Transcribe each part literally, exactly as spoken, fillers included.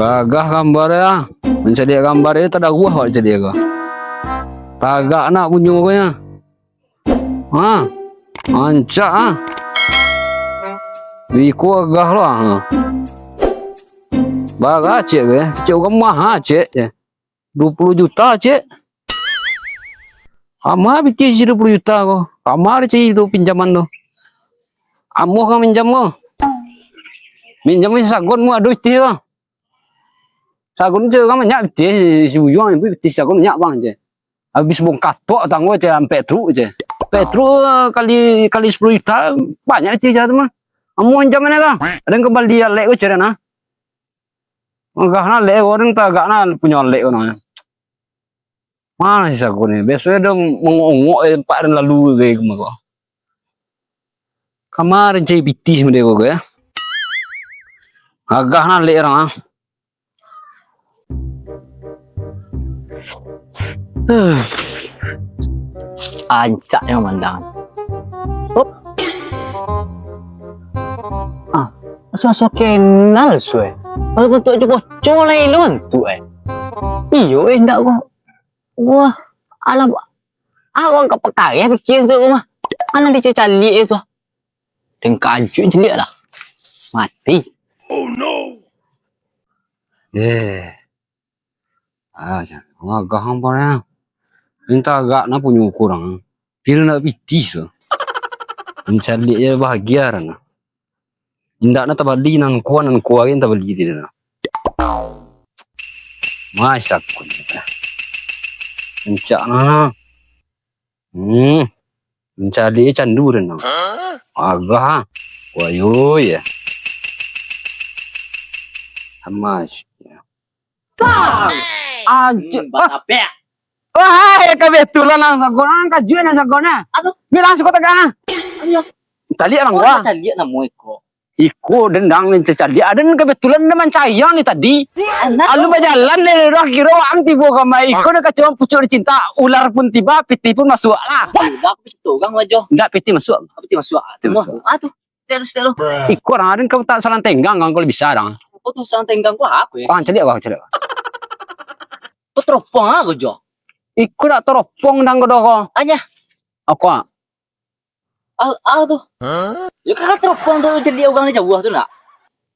Gagah gambar ya. Mancaliak gambar ni tadaruah awak caliak ko. Tagak nak punyo ko ya. Ha. Rancak ah. Iko gagah lah. Ha. Bara cek be? Cek urang maha cek je. Duo puluah juta cek. Kama pitih cek duo puluah juta ko. Kama cari tu pinjaman tu. Amuah ka minjam ko. Minjam ni sagon mu ado pitih ko. Sagon je kan banyak pitih, si Buyuang ni pitih sagon banyak bang je. Habis bongkar tok tanggo je, ampek truk je. Ampek truk kali, kali sapuluah juta, banyak pitih je tu mah. Amuah minjam ni lah. Ado nan ka bali alek ko cek nah. Magah nah alek ko, ado nan tagak nah punyo alek ko nah. Mano si sago ni? Biasonyo ado mangongok, eh, empat hari lalu gai kama ko. Kama cari pitih model ko, ya. Agah nah lek urang, ah. Ancaknyo mandang. Hop. Ah, asuah-asuah kenal suai. Bantuak jo bocor lai lo bantuak, eh. Iyo, eh, ndak ko. Wah, alah, awak ka pakareh pikia tu mah. Alah dicaliak tu. Den kajuik caliak lah. Mati. Oh no. Eh. Ah, jan. Agak hampa nya. Minta agak na punyo kurang. Kira nak pitih tu. Mencaliak je bahagia nah. Indak na tabali nan ko, nan ko ari nan tabali tadi nah. Masya Allah. Rancak nah. Hmm. Mencaliak candu dan nah. Agak. Wayo ya. Amas. Bang! Aduh. Hmm, bang, ah. Apa ya? Wah, eh, kebetulan lah sagon, ah, kajuan lah sagon, ah. Aduh. Bilang suka tegak, ah. Aduh. Tadi abang gua. Tadi namo iko. Iko dendang ni caliak. Ada ni kebetulan dia mancayang ni tadi. Anak. Lalu berjalan dari orang kira orang tiba kamai. Iko dah kacau pucuk dicinta, ular pun tiba, pitih pun masuk lah. Udah aku tu orang aja. Ndak pitih masuk. Apa pitih masuk? Pitih masuk. Ah tu. Tidak tu, tidak tu. Iko orang ada kau tak salah tenggang kan kalau bisa orang. Apa tu salah tenggang kau apa ya? Kau caliak kau caliak. Kau teropong ah kau jo. Iko dak teropong dang kau doh kau. Anya. Aku ah. Ah, ah tu. Ya kan teropong tu jadi orang ni jauh tu nak.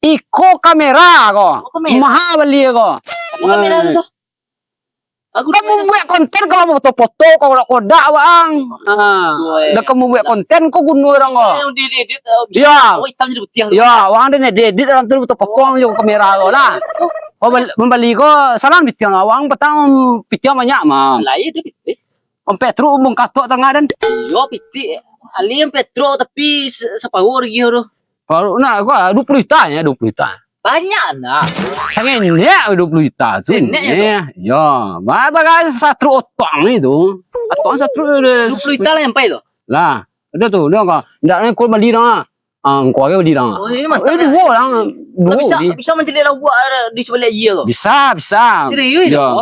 Iko kamera ko. Oh, kamera. Maha bali ko. Apa kamera tu tu? Aku kan mambuek konten kalau foto-foto ko kodak-kodak bang. Ha. Dah kamu buek konten ko guno orang ko. Yang diedit, eh, ya. Oh, hitam jadi putih tu. Ya, orang dia edit orang tu foto-foto jo kamera ko lah. Oh, bal-, mambali ko salah pitih lah. Orang petang pitih banyak mah. Lah iya dia pitih. Ampek truk bongkar tok tangah dan. Iyo, pitih. Ali ampek truk tapi se-, separuh lagi tu. Baru nak gua dua puluh juta ya, dua puluh juta. Banyak nak. Sangenek dua puluh juta tu. Senek ya, tu? Ya. Ba-, bagai satruk otang ni tu. Otang satruk dia. Dua puluh juta lah sampai tu. Lah, ada tu, dia kau. Ndak nak kau bali dah. Ah, kau aja bali dah. Oh, ini mantap. Eh, dua orang. Dua bisa, ni. Bisa mancaliak lauk di sebelah iya tu. Bisa, bisa. Serius ya?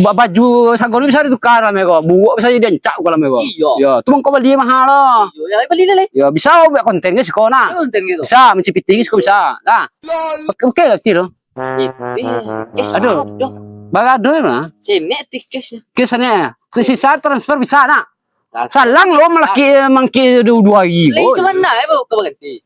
Ba-, baju sago ni bisa ditukar lah meko. Buruak bisa jadi ancak kau lah meko. Iya. Ya, tu mangko bali mahal lah. Iya, ya, bali lah, leh. Ya, bisa buat konten ke siko nah. Konten gitu. Bisa, mancipiti ke siko bisa. Nah. Oke, oke lah, Tiro. Aduh. Aduh. Bagaduh lah. Senek tikes. Kes sana. Sisa transfer bisa nak. Salang lo malaki mangki dua, dua hari. Lai ko. Cuma nak eh, kau berhenti.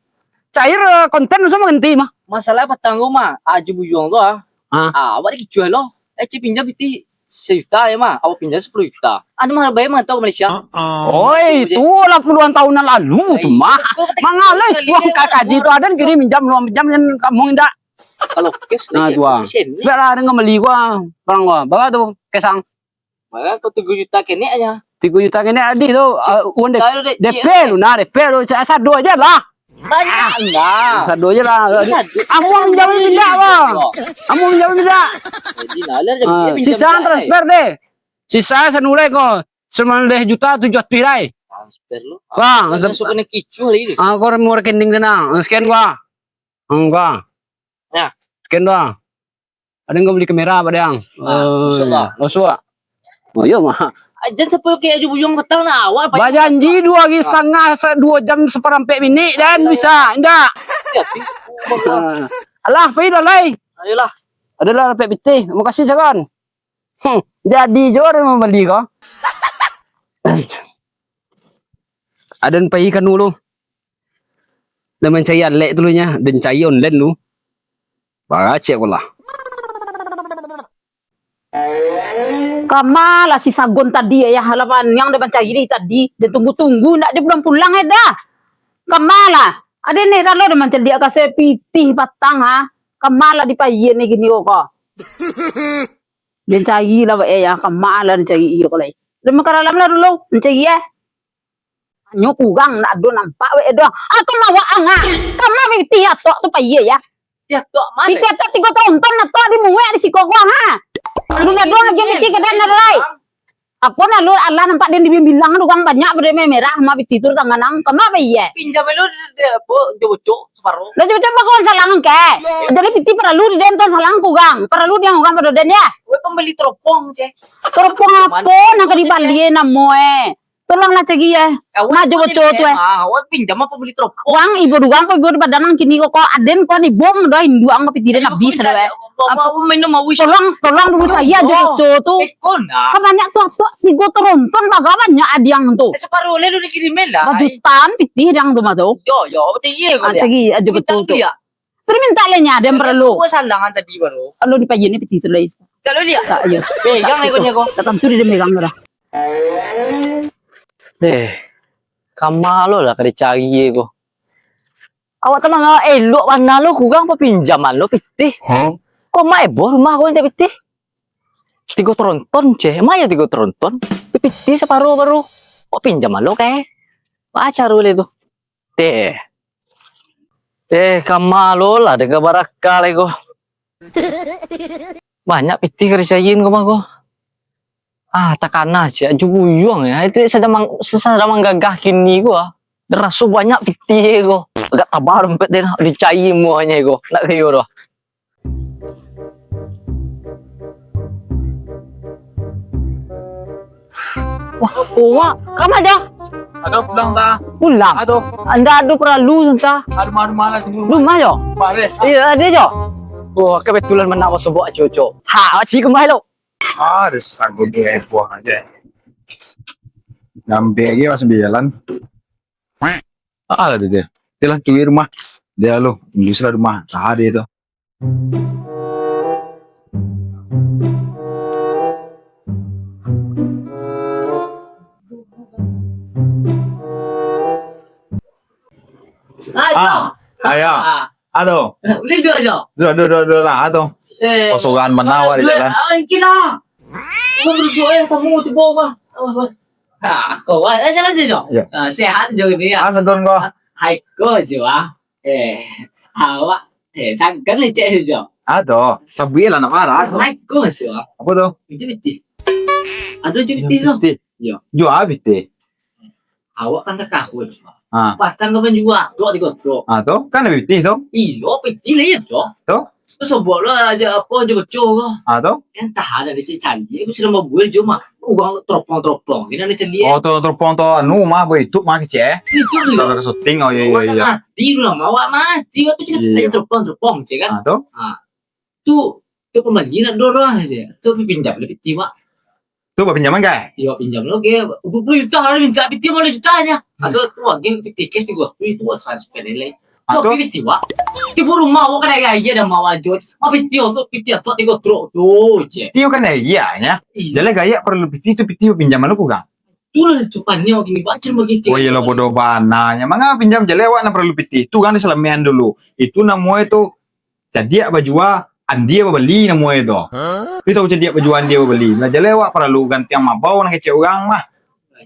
Cair, eh, konten langsung berhenti mah. Masalah patang ko mah, Aji Buyuang tu ah. Ah. Ah, awak dikicuah lo. Eh, cik pinjam piti sejuta ya mah, awak pinjam sepuluh juta. Anu mah bayar mah tau ke Malaysia. Oi, tu lah puluhan tahun yang lalu tu mah. Mangalai tuang kakaji tu ada kiri minjam lo, minjam yang kamu indak. Kalau cash nah, lagi, tu ah. Biarlah dengan beli gua, barang gua. Berapa tu? Kesang. Maka kau tigo juta kenek aja. Tigo juta kenek adi tu, ah, uang de-, D P lu nah, D P lu, sa-, sado aja lah. Banyak lah. Sado aja lah. Sado. Amu minjam minjam lah. Amu minjam minjam. Jadi nah, lah, ah, minjam sisa minjam, transfer eh. Deh. Sisa sanulai ko sembilan belas juta tujuh ratus lai. Transfer lu. Bang, masuk kena kicuh lagi. Ah, kau mau rekening deh nah. Scan gua. Enggak. Ya. Scan gua. Ada nggak beli kamera, Pak Dang? Nah, eh, masuk lah. Masuk lah. Oh, iya, mah. Jangan sampai kayak Aji Buyuang petang nah, awak. Bajanji dua hari setengah, se-, dua jam separampek minit, dan bisa, indak? Ya, bisa. Ah. Alah, pai dah, lai. Ayolah. Adolah dapek pitih, makasih cakan. Hmm, jadi jo den mambali ko. Aden pai ka nu lu. Den mancari alek tu lu nyo, den cari online lu. Baracek ko lah. Kama lah si Sagon tadi, ayah lah paniang den mancari dari tadi. Den tunggu-tunggu, ndak jo pulang-pulang, eh, dah. Kama lah. Aden heran lo den mancaliak ka se pitih patang, ha. Kama lah dipayie ni kini ko. Den cari lah, eh, ya. Kama lah den cari iyo ko lai. Den ka dalam lah dulu, den cari, eh. Nyo kurang, ndak ado nampak wek doh. Ato mawak ang, ah. Kama pitih atok tu payie, ya. Pitih atok tigo tronton atok di muek di siko ko, ha. Alun ado lagi pitih ka den lai. Apo nan lu alah nampak den dibilang tu urang banyak pado merah ma pitih tu tangan ang. Kama payie. Pinjam lu de, de, apo, jo bocok saparo. Lah jo bocok bakawan salang ke. Jadi pitih paralu di den tu salang kurang. Paralu di urang pado den, ya. Weh pambali teropong, ceh. Teropong apo nan ka dibali namo, eh? Tolonglah cari, eh. Awak jo bocok tu, eh. Ah, awak pinjam apo bali teropong? Wang ibo dugang ko ibo di badan ang kini ko, ko aden ko dibom doh induak ang ko pitih den abih doh, eh. Apo, apo minum awis? Tolong, tolong dulu cari jo bocok tu. Sabanyak tu, tu tigo tronton baga banyak adiang tu. Eh, saparo le lu dikirim lah. Bajutaan pitih dang tu mah tu. Yo, yo, awak cari ko. Ah, cari jo bocok tu. Tadi minta le nya, den paralu. Buat salangan tadi baru. Kalau dipayie ni pitih tu lai. Kalau dia. Tak, iyo. Pegang ikutnya ko. Tak tantu dia megang dah. Eh, kama lo lah ka dicari ko. Awak tamang elok bana lo, kurang papinjaman lo pitih. Hah? Ko mak eboh rumah ko indak pitih. Tigo tronton, ceh. Mak yo tigo tronton. Pitih saparo baru. Ko pinjaman lo ke? Baca dulu tu. Teh. Teh, kama lo lah danga barakal ko. Banyak pitih ka dicarian ko mah ko. Ah, takana ciek, aju buyuang ya. Itu sadang mang-, sadang manggagah kini ko ah. Raso banyak pitih ko. Agak taba dompet den, dicari muahnyo ko. Nak kayo doh. Wah, wah, kama dah? Ado pulang ta? Pulang? Ado. Anda ado paralu ta? Ado ma-, rumah lah dulu. Rumah yo? Bareh. Iyo, ado yo. Wah, kebetulan mana awak sobok aco-aco. Ha, awak cari kemah lo. Ah, ado sago dua ekor aja. Ngambek lagi pas sambil jalan. Ah, lah dia. Dia lah tu rumah. Dia lo, tunggu sila rumah. Tahan dia tu. Ah, ayah. Ah. Aduh. Boleh duduk aja. Duduk, duduk, duduk, duduk lah, aduh. Eh. Kosoran mana awak di jalan? Ah, mungkin lah. Kau duduk eh, tamu cuba apa? Apa, apa? Ah, kau, ah, eh, salah saja. Ya. Ah, sehat je gitu ya. Ah, segon kau. Hai, kau je, ah. Eh, awak, eh, sangkan lecek saja. Aduh, sabuik lah nak marah tu. Hai, kau je, ah. Apa tu? Itu betul. Aduh, itu betul tu. Betul. Ya. Jua betul. Awak kan tak tahu, cuma. Ha. Patang kapan jua, trok tiga trok. Ha, tu kan lebih pitih tu. Iyo, pitih lah ya, tu. Tu? Tu sobok lah aja apa, jo-jo ko. Ha, tu? Yang tahan ada cek candi, aku sudah mau gue cuma. Uang teropong-teropong, ini ada candi. Oh, tu teropong tu, anu, mah, buat itu, mah, kecil, eh? Itu tu. Kalau ada syuting, oh, iya, iya, iya. Mati dulu lah, awak mati, waktu kita teropong-teropong, cek kan? Ha, tu? Ha. Tu, tu pembali nak dorong aja. Tu pinjam lah pitih, Wak. Tu buat pinjaman, kan? Iyo, pinjam lo, oke. Dua puluh juta lah, minta pitih lima juta aja. Hmm. Atau tu, oke, pitih cash tu gua. Itu gua transfer ni, lai. Ah, tu, tu? Oke, pitih, Wak. Tiba rumah, Wak, kadai aja dah mau aja. Mau pitih, tu pitih, tu tiga trok tu, je. Tiyo kan, iya, nya. Iya. Jaleh gayak paralu pitih, tu pitih pinjaman lo kurang. Tu lah, tu kan, ni, oke, ni, baca bagi. Oh, iya lo, bodoh bana, nya. Manga pinjam jaleh, Wak, nak paralu pitih. Tu kan disalamehan dulu. Itu namonyo tu cadiak bajua, andie babali namonyo tu. Hah? Kito tahu cadiak bajua, andie babali. Lah jaleh awak paralu gantiang mabau nan kecek urang mah.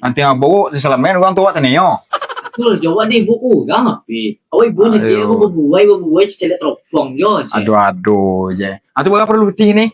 Gantiang mabau, disalamehan urang tu awak tanyo. Aku lah jawab deh, ibu kurang api. Awak ibu ni dia, aduh, babuai, babuai, cicaliak teropong jo, cek. Aduh, aduh, je. Ah, tu bara paralu pitih ni?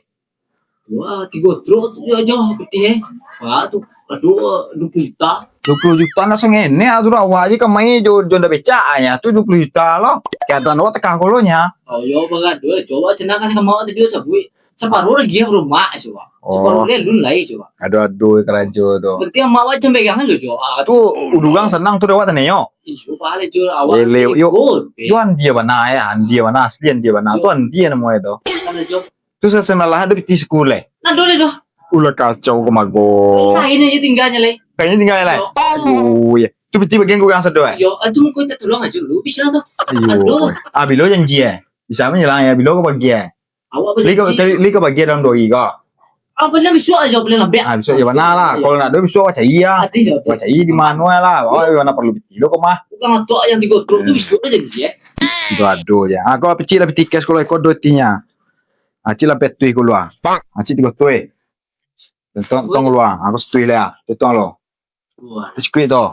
Wah, tiga truk tu aja pitih, eh. Wah, tu, aduh, dua puluh juta. Dua puluh juta nak sangene, ah, tu awak je kamai jo, jo ndak becak, ah, nya. Tu dua puluh juta lo. Keadaan awak tekah ko lo nya. Oh, yo, bagado, coba cenah kan kamai awak tadi sabuik. Saparo lagi yang rumah, coba. Oh. Saparo lagi alun lai, coba. Aduh, aduh, karajo tu. Penting amak awak jam pegang aja, coba. Ah, tu, tu urang sanang tu dek awak tanyo. Isu pahala, coba, awak. Lele, yo. Ikut, eh. Yo, andie bana, ya, andie bana, asli andie bana. Yo. Tu andie namonyo tu. Kan, coba. Tu sasalah ado pitih sakulai. Nah, ado lai doh. Ulah kacau ko mago. Kain aja tinggalnya lai. Kainnya tinggal lai. Yo. Oh, iya. Tu pitih bagian kurang sado, eh? Yo, ah, tu muko minta tolong aja dulu, bisa tu. Ayo. Aduh. Ah, bilo janji, eh? Bisa menyelang, ya, bilo ko bagi, eh? Awak boleh Li ko, janji. Li ko bagi dalam dua hari ko. Ah, boleh besok aja, boleh lebih. Ah, besok je bana lah. Iya. Kalau nak ado besok awak cari lah. Ada, ada. Awak cari di mano lah. Oh, iyo, nak perlu pitih lo ko mah. Bukan atok yang tigo truk tu besok aja janji, eh? Itu ado je. Ah, ko picik lah pitih kes kalau iko do tinya. Acik lah petuih keluar. Acik tigo tuih. Tentang, tentang keluar. Aku setuih lah. Tentang lo. Wah. Cukuik tu.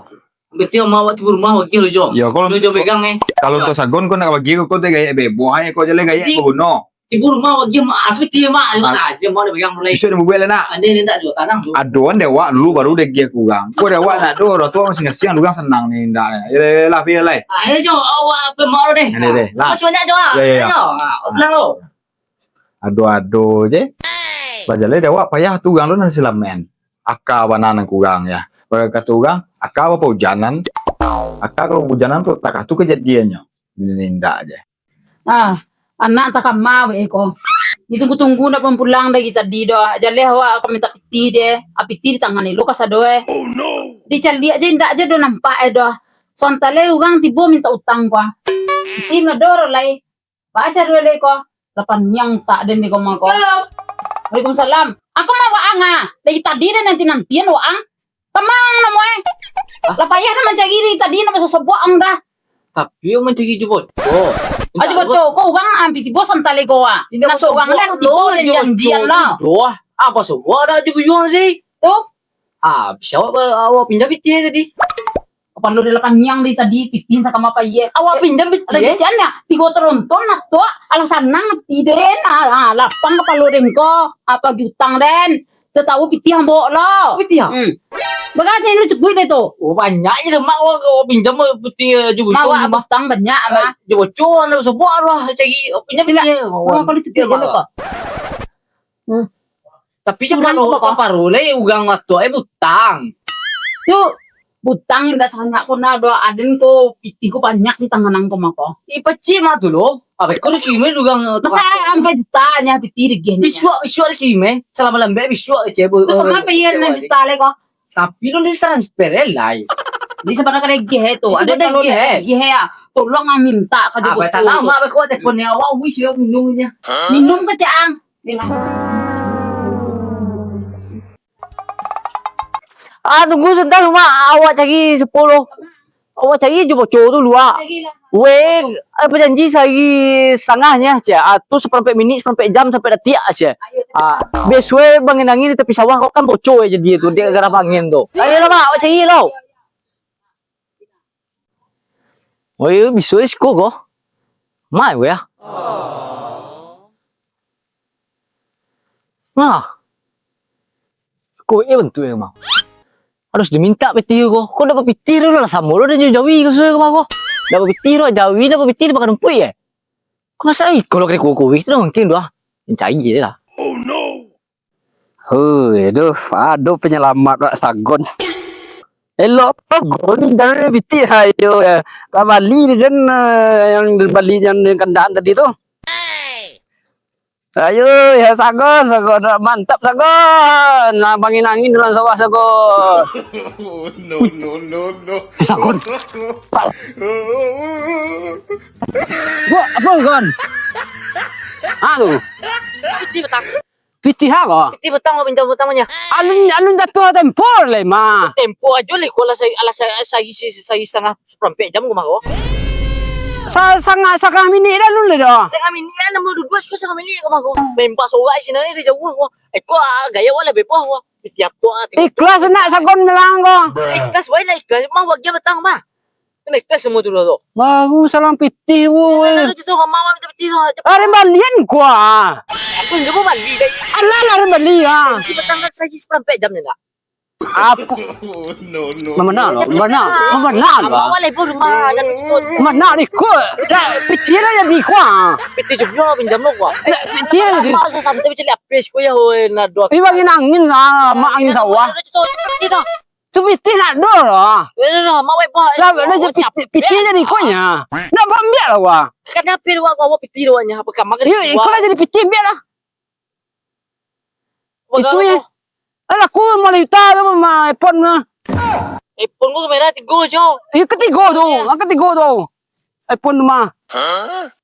Berarti amak awak tibo rumah wakil lo, Jo. Yo, kalau Lo, Jo, pegang, eh. Kalau tu sagon ko nak bagi ko, ko teh gayak bebo, ai ko jaleh gayak Jadi, baguno. Tibo rumah wakil mak aku tibo mak. Ah. Ah, dia mau dia pegang mulai. Bisa dibubuek lah nak. Ada ni tak Jo tanang tu. Ado an dewak dulu baru dia gia kurang. Ko dewak nak tu, orang tua masing-masing, urang senang ni ndak. Yalah, yalah, yalah. Ah, ayo Jo, awak apa mau deh. Ada deh. Lah. Masih banyak Jo. Ah. Ya, ya, ya. Ayo, ah, pulang lo. Ado-ado je. Bajaleh dek awak payah tu urang tu nan silamen. Aka bana nan kurang ya. Bakato urang, aka bapahujanan. Aka kalau hujanan tu, takah tu kajadiannyo. Ini indak je. Ah, anak takama weh ko. Ditunggu-tunggu ndak pulang-pulang dari tadi doh. Jaleh awak ka minta pitih deh. Ah, pitih di tangan ni lo kasado eh. Dicaliak je indak je doh nampak eh doh. Sontaleh urang tibo minta utang ko. Pitih nado lai. Baca dulu deh ko. Lapan niang tak den di koma ko. Halo. Waalaikumsalam. Aku mah waang ah. Dari tadi den nanti-nantian waang. Kamang namo eh. Hah? Lah payah dah mancari dari tadi nak basobok ang dah. Tapi yang mancari jo bocor. Ajo bocor ko urang ampi tibo santai ko ah. Nah, sorang lah tibo dan janjian lah. Doh. Apa sobok dah jo buyuang tadi? Tu. Ah, bisa awak, awak pinjam pitih tadi. Kapalo dah lapan niang dari tadi, pitih entah kama pai ye. Awak pinjam pitih, eh? Raja Cian ya, tigo teronton nak tu, alah sanang ati den, ah, ah, lapang kapalo den ko, apa gi utang den, tatawu pitih ambo lo. Pitih, ah? Hmm. Bagak je lu cukuik deh tu. Oh, banyak je dah, Mak, awak, awak pinjam pitih, eh, jo buyuang. Mak, awak utang banyak, Mak. Eh, jo bocor, lah, sobok lah, cari, pinjam pitih. Mak, kalau cukuik je lo ko. Hmm. Tapi saparo, saparo lai urang matuak, eh, butang. Tu, butang indak sangaik ko nah, doh aden ko, pitih ko banyak di tangan ang ko mako. Ih, pacik mah tu lo. Abih ko dikirimi urang tu. Masa ampai juta nya pitih dikirimi. Bisuak, bisuak dikirimi. Salambek-lambek bisuak kecek. Tu kama payah nan juta lai ko? Tapi lo di transfer lai. Di sabana ka dagih tu. Ado kalau dagih ya. Tolong ah minta ka juta. Apa tak tahu mak beko telepon ni awak wis yo minum je. Minum kecek ang. Ah, tunggu sebentar, Mak. Awak cari sepuluh. Awak cari jo bocor tu luak. Carilah. Weh, eh, bajanji sahari satangah nyo, cek. Ah, tu saparampek minik, saparampek jam, sampai datiak, cek. Ayo, cek. Ah, bisuak weh, angin-angin di tapi sawah, kok kan bocor jadi tu, dek garah angin tu. Ayolah, Mak, awak cari lo. Oh, iyo, bisuak weh siko ko. Mai weh, ah. Nah. Ko eh bantuak eh, Mak. Harus diminta pitih ko. Ko dapek pitih tu lah samo lo den jo jawi ko sudah ko, Mak, ko. Dapek pitih tu jawi, dapek pitih tu makan rumpuik eh. Ko masa eh, kalau kena kuah-kuah tu dah mungkin dah. Mencari je lah. Hoi, aduh, ado panyalamat wak sagon. Elok sagon ni dari pitih ayo ya. Lah bali ni kan, eh, yang bali yang kandaan tadi tu. Ayo, ya sagon, sagon, mantap sagon. Nah, angin-angin dalam sawah sagon. No, no, no, no. Eh, sagon. Buah, apa sagon? Ah, tu. Pitih batang. Pitih ha ko? Pitih batang, pinjam batang banyak. Alun, alun jatuah tempo lai, mah. Tempo ajo lai, ko lah sa-, alah sa-, sahari si-, sahari satangah saparampek jam ko mah ko. Sa-, satangah, satangah minik dah alun lai doh. Satangah minik lah, namo duduak siko satangah minik ko mah ko. Membah sorak sinan ni dah jauah ko. Eh, ko, ah, gaya awak lah bebas ko. Pitih atok ah. Ikhlas nak sagon melang ko. Ikhlas bae lah, ikhlas. Mah bagian batang mah. Kan ikhlas samo tu lah tu. Baru salang pitih, woi. Lalu tu, tu, kama awak minta pitih tu. Ari balian ko ah. Aku ndak mau bali lagi. Alah, ari bali ah. Di batang kan sahari saparampek jam ni ndak? Apa? No, no. Mana lo? Mana? Mana lo? Awak lai pun rumah dan betul. Mana ni ko? Dah pitih lah jadi ko ah. Pitih jumlah pinjam lo ko. Dah pitih lah jadi. Masa santai macam lapis ko ya, hoi, nak dua. Ih, angin-angin lah, mak angin sawah. Itu, itu. Tu pitih nak do lah. Lah, lah, lah, mak wai bah. Lah, lah, jadi pitih, pitih jadi ko nya. Nak ambiak lah, wah. Kan hampir wak, wak pitih wak nya, apa kamar kan. Iyo, iko lah jadi pitih, ambiak lah. Itu ye. Alah, aku malah ita tu mah iPhone mah. iPhone ku kamera tigo jo. Iyo, katigo tu. Ah, katigo tu. iPhone tu mah.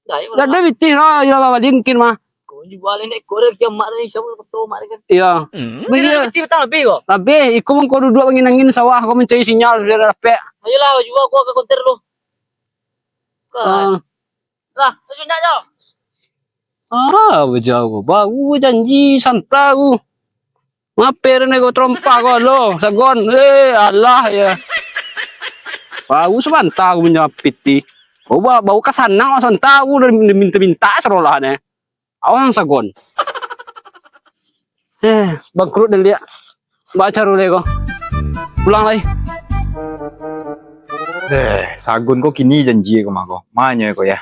Dah, iyo. Dah ada pitih lah, iyo lah, paling mungkin mah. Kau jual ni, kau dah kiamat ni, siapa foto mak ni kan? Iyo. Hmm. Jadi, pitih petang lebih kau? Lebih, iko mah kau duduk angin-angin sawah, kau mancari sinyal, sudah dapek. Ayolah, kau jual, aku ke konter lu. Kan? Ah. Lah, langsung nak jo. Ah, bajauah. Baru janji santa ku. Maper ni ko terompah ko lo, sagon. Eh, alah ya. Baru sabanta ku punyo pitih. Baru, baru ka sanang sabanta ku, minta-minta sarolah ni. Awang sagon. Eh, bangkrut den liak. Baa caro lai ko? Pulang lai. Eh, sagon ko kini janji ko mah ko. Manyo ko ya.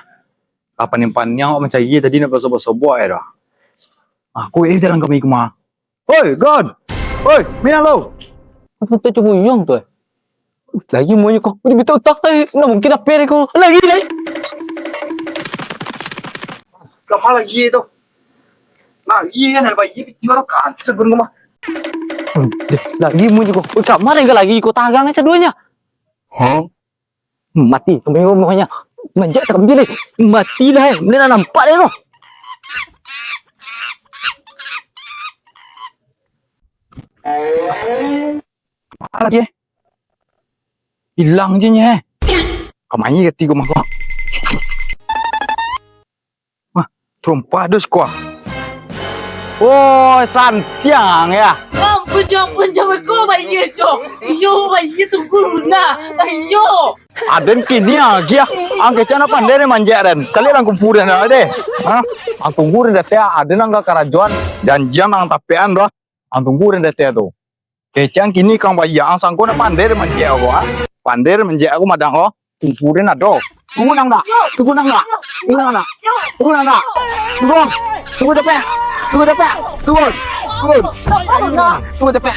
Lah paniang-paniang awak mancari tadi nak basobok-sobok ai doh. Ah, ko eh jalan kami ko mah. Oi, God. Oi, minang lo. Apo tu cubuyuang tu eh? Lagi monyo ko. Udah minta utang lai. Nak mungkin apo ko? Lagi lai. Kama lagi tu? Lagi kan ada bayi jual kan sagon ko mah. Hmm, deh, lagi monyo ko. Kama lagi ko tagang aja duanya. Hah? Hmm, mati. Kami rumahnya. Manjak terambil deh. Mati dah eh. Boleh nak nampak deh tu. Lagi eh. Hilang je nyo eh. Kamai katigo mah ko. Wah, terompah dos ko. Oh, santiang ya. Ampun jo, ampun jo, ko bayi jo. Iyo, bayi tunggu luna. Ayo. Aden kini lagi ah. Ang kecek nak pandai deh manjek den. Kali lang kumpul den dah deh. Ha? Ang tunggu den datang, aden ang ka karajoan. Janjian ang tapean doh. Ang tunggu den datang tu. Kecek ang kini kang baya, ang sangko nak pandai den manjek ko, ha? Pandai den manjek ko madang ko. Tunggu den ado. Tunggu nang dak? Tunggu nang dak? Tunggu nang dak? Tunggu nang dak? Tunggu. Tunggu capek. Tunggu capek. Tunggu. Tunggu. Tunggu capek.